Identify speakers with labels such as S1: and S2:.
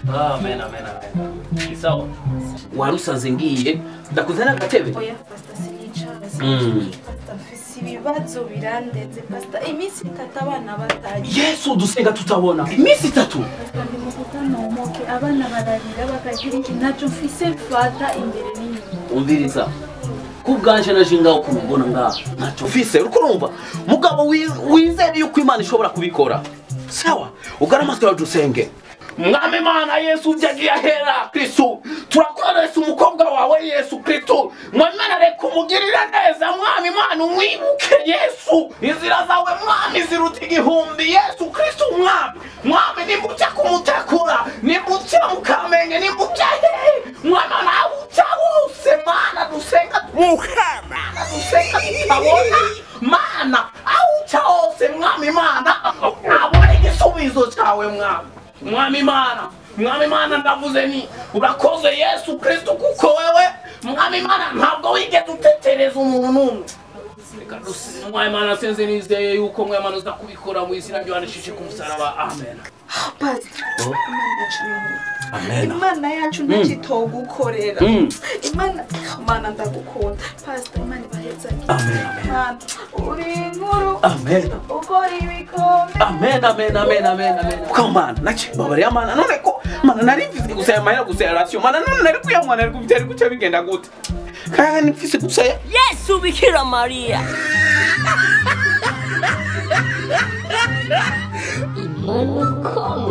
S1: Amen, amen, amen. Sawa. Warusanze ngiye ndakuzana agatebe.
S2: Oya pastor sinicara. Pastor mfise ibibazo birandenze pastor, iminsi itatu abana bataje.
S1: Yesu dusenga tutabona. Iminsi itatu.
S2: Pastor ndimukutanomoke abana bararira bakagira iki naco mfise mfata imbere n'inyuma.
S1: Umviriza. Kubganje naje ngaho kumubona ngaho. Naco mfise uriko urumva. Mugabo wizere yuko Imana ishobora kubikora. Sawa. Ugarama dusenge. Mwami Mana Yesu byagiye ahera Kristo turakoresha umukobwa wawe Yesu Kristo. Mwami Mana reka umugirira neza. Mwami Mana umwibuke Yesu, inzira zawe Mwami ziruta igihumbi Yesu Kristo. Mwami Mwami nimbuca kumutakura, nimbuca mukamenye, nimbuca he Mwami Mana uca hose. Mana dusenga mukama dusenga tutabona. Mana auca hose Mwami Mana abone igisubizo cyawe Mwami. Mwami Mana, Mwami Mana ndavuze ni urakoze Yesu Kristo kuko wewe Mwami Mana ntabwo wigeze utetereza umuntu n'umwe. Reka dusize Mwami Mana senze nizeye yuko Mwami Mana uza kubikora mu izina ry'Yohana ku musaraba. Amen.
S2: Pastor,
S1: Amen.
S2: Imana yacu ntacitogukorera. Imana Mana ndagukunda. Pastor, Imana ibahezage.
S1: Amen, amen.
S2: Uri inkuru.
S1: Amen.
S2: Ukora ibikombe.
S1: Amen, amen, amen, amen, amen. Ko Mana nace babariya Mana none ko Mana nari mfise gusa amahera gusa ya ration. Mana none nari kuyanywa nari kubyari guca bigenda gute? Kandi mfise gusa
S3: Yesu Bikira Maria. Imana.